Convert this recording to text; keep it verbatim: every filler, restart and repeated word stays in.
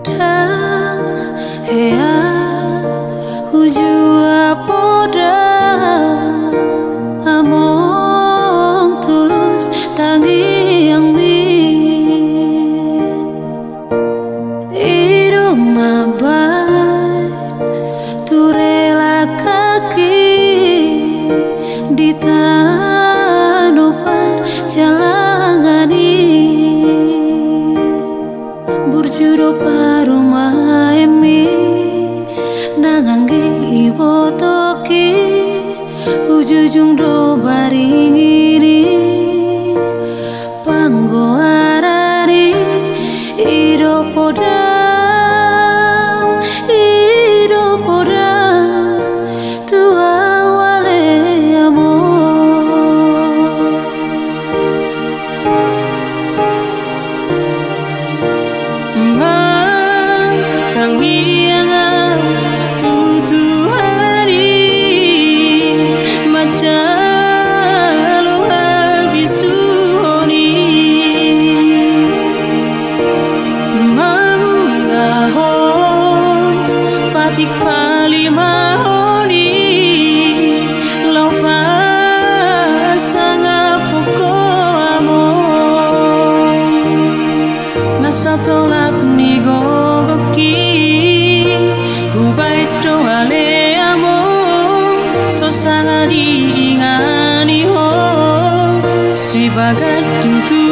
Ndang hea hujua poda, among tulus tangiangmi. I do mambahen tu rela kaki di tano parjalangan i. Burju do parumaenmi, nang anggi ibotoki, hujujung do baringini. Panggoaran i, i do podam, i do podam tu au ale among. Martangiang au tu Tuhan i, manjalo habisuhon i. Mangulahon patik palimaon i, laho pasangaphon ho among. Na satolap ni gogongki, hubahen do ale among, so sanga diingani ho, sibahen tutu.